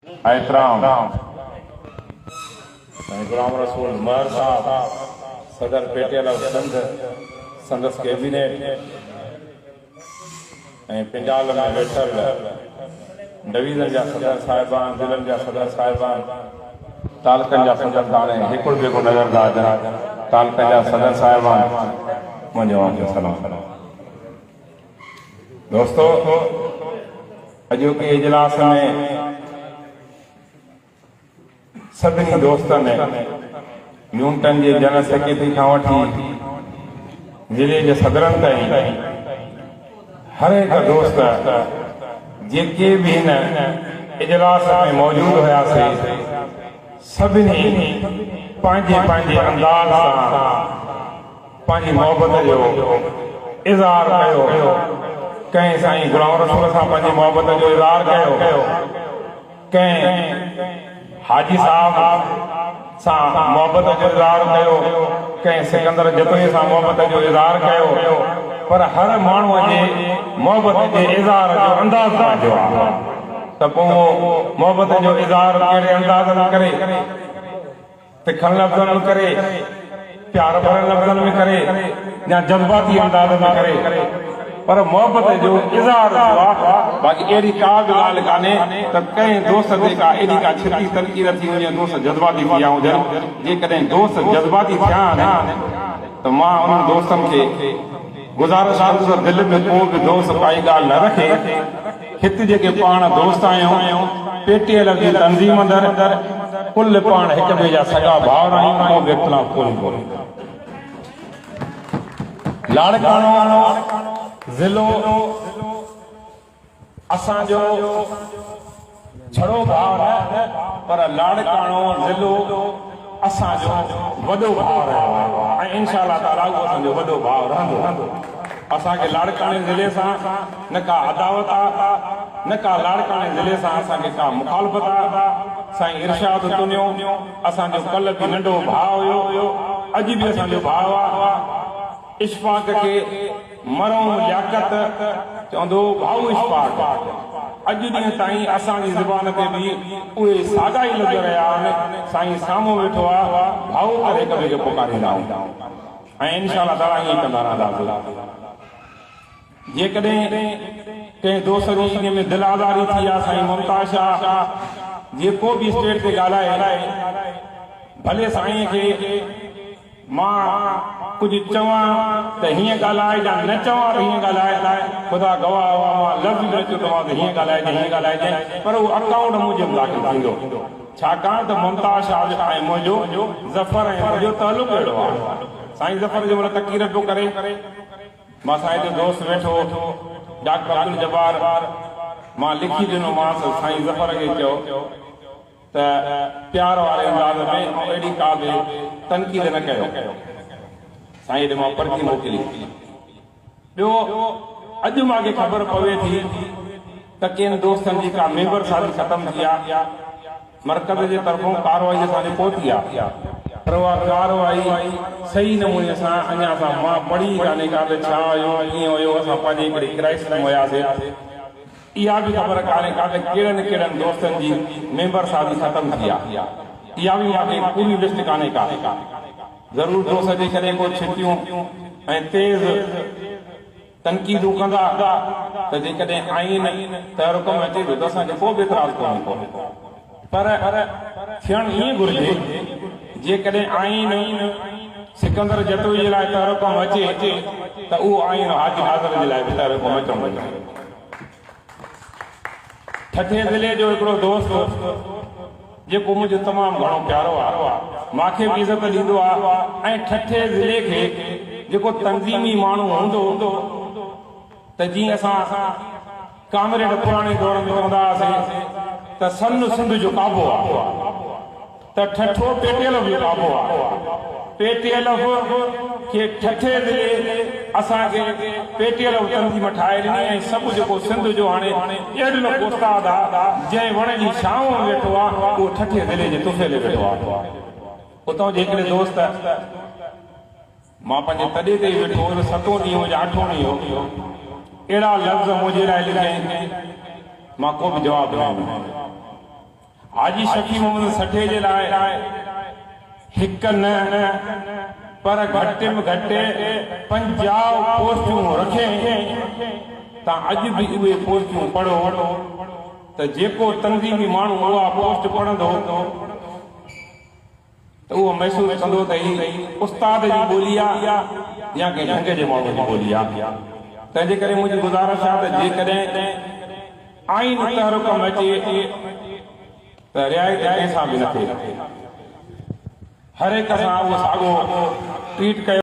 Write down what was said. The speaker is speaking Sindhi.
احترام سائين غلام رسول مهر صاحب صدر P T L of Sindh سندس ڪيبينيٽ ۽ پنڊال ۾ ويٺل ڊويزن جا صدر صاحبان، ضلعن جا صدر صاحبان، تعلقن جا صدر ته هاڻي هڪڙو ٻيڪو نظر ٿا اچن، تعلقن جا صدر صاحبان منهنجو اوهان کي سلام. دوستو اڄوڪي اجلاس ۾ سڀني دوستن يونٽن جي جنرل سيڪريٽري کان وٺي ضلعي جي صدرن تائين هر هڪ دوست جيڪي به هن اجلاس ۾ موجود هياسي سڀني پنهنجي پنهنجي انداز سان پنهنجي محبت جو اظهار ڪيو. ڪنهن سائين غلام رسول سان پنهنجي محبت جو اظهار ڪيو، ڪنهن حاجي صاحب سان محبت جو اظهار ڪيو، ڪنهن سڪندر جتوئي سان محبت جو اظهار ڪيو، پر هر ماڻهوء جي محبت جي اظهار جو انداز پنهنجو آهي ته پوء اهو محبت جو اظهار ڪهڙي انداز ۾ ڪري. تکن لفظن ۾ ڪري، پيار ڀريل لفظن ۾ ڪري يا جذباتي انداز ۾ ڪري پر محبت جو اظهار ٿيو آ، باقي اهڙي ڪا به ڳالهه ڪانهي ته ڪنهن دوست تي ڪا ايڏي ڪا ڇتي تنقيد ٿي وڃي ۽ دوست جذباتي ٿي ويا هجن، جيڪڏهن دوست جذباتي ٿيا آهن ته مان انهن دوستن کي گذارش ڪندس ته دل ۾ ڪو به دوست ڪائي ڳالهه نه رکي، هت جيڪي پاڻ دوست آهيون پي ٽي ايل جي تنظيم اندر ڪل پاڻ هڪ ٻئي جا سڳا ڀائر آهيون ڪو به اختلاف ڪونهي ڪو. لاڙڪاڻو ضلعو اسان جو ڇڙو ڀاء نه پر لاڙڪاڻو ضلعو اسان جو وڏو ڀاء رهيو آهي ۽ انشاء الله تعاليٰ اهو اسان جو وڏو ڀاء رهندو. اسان کي لاڙڪاڻي ضلعي سان نه ڪا عداوت آ نه ڪا لاڙڪاڻي ضلعي سان اسان کي ڪا مخالفت آ. سائين ارشاد تنيو اسان جو ڪلهه به ننڍو ڀاء هيو اڄ به اسان جو ڀاء آ. اشفاق کي مرحوم لياقت چوندو هو، ڀائو اشفاق! اڄ ڏينهن تائين اسان جي زبان تي به اهي ساڳا ئي لفظ رهيا آهن، سائين سامهون ويٺو آ، ڀائو ڪري هڪ ٻئي کي پڪاريندا آهيون ۽ انشاء الله تعاليٰ ائين ئي ڪندا رهنداسين. جيڪڏهن ڪنهن دوست جي انهي ۾ دل آزاري ٿي آ، سائين ممتاز شاهه جيڪو به اسٽيج تي ڳالهائي، ڀلي سائين کي مان ڪجهه چوان ته هيئن ڳالهائج يا نه چوان ته هيئن ڳالهائج، خدا گواهه آ مان لفظ به نه چوندومانس ته هيئن ڳالهائجي هيئن ڳالهائجي پر اهو اڪائونٽ منهنجي ۾ داخل ٿيندو ڇاڪاڻ ته ممتاز شاهه ۽ منهنجو ظفر ۽ منهنجو تعلق اهڙو آ. سائين ظفر جنهن مهل تقرير پيو ڪري مان سائين جو دوست ويٺو ڊاڪٽر عبدالجبار مان لکي ڏنومانس سائين ظفر کي چئو ته پيار واري انداز ۾ ۽ اهڙي ڪا به تنقيد نه ڪيو. سائين ڏي مان پرچي موڪلي. ٻيو اڄ مان کي خبر پوي ٿي ته ڪن دوستن جي ڪا ميمبر سازي ختم ٿي آ. مرڪز جي طرفون ڪارروائي اسان جي پهتي آ. پر اها ڪارروائي صحيح نموني سان اڃا اسان مان پڙهي ئي ڪانهي ڪا ته ڇا هيو ڪيئن هيو اسان پنهنجي هڪڙي ڪرائسس ۾ هياسي. اها به خبر ڪانهي ڪا ته ڪهڙن ڪهڙن دوستن جي ميمبر سازي ختم ٿي آ. اها به مان کي پوري لسٽ ڪانهي ڪا. ضرور دوست جيڪڏهن ڪو ڇتيون ۽ تيز تنقيدون ڪندا ته جيڪڏهن آئين تحرڪ ۾ اچي ٿو ته اسان کي ڪو به اعتراض ڪونهي ڪو. پر ٿيڻ ائين گهرجي جيڪڏهن آئين سڪندر جتوئي جي لاء تحرڪ ۾ اچي ته اهو آئين حاجي ناظر جي لاء به تحرڪ ۾ اچڻ گهرجي. ٺٽي ضلعي جو هڪڙو دوست جيڪو منهنجو تمام گهڻو پيارو آ، مان کي به عزت ڏيندو آ ۽ ٺٽي ضلعي کي جيڪو تنظيمي ماڻهو هوندو ته جيئن اسان ڪامريڊ پراڻي دور ۾ چوندا هئاسين ته سن سنڌ جو ڪعبو آ. ته Thatta P T L F جو ڪعبو آ. پي ٽي ايل ايف کي ٺٽي ضلعي اسان کي پي ٽي ايل ايف تنظيم ٺاهي ڏني ۽ سڀ جيڪو سنڌ جو هاڻي اهڙو لک استاد آ جنهن وڻ جي ڇانو ۾ ويٺو آ اهو ٺٽي ضلعي جي طفيلي ويٺو آ. اتان جي هڪڙي دوست مان پنهنجي تڏي تي ئي ويٺو هوس ستون ڏينهن هو يا اٺون ڏينهن هو اهڙا لفظ منهنجي لاء لکيائين مان ڪو به جواب نه ڏنو. حاجي شفيع محمد سٺي جي لاء هڪ نه پر گهٽ ۾ گهٽ 50 پوسٽون رکين تان اڄ به اهي پوسٽون پڙهو ته جيڪو تنظيمي ماڻهو اها پوسٽ پڙهندو ته اهو محسوس ڪندو ته هي استاد جي ٻولي آ يا ڪنهن جهنگ جي ماڻهو جي ٻولي آ. تنهنجي ڪري منهنجي گذارش آ ته جيڪڏهن آئين تحرڪ ۾ اچي ته رعايت ڪنهن سان به نه ٿئي. هر هڪ سان اهو ساڳو ٽريٽ ڪيو.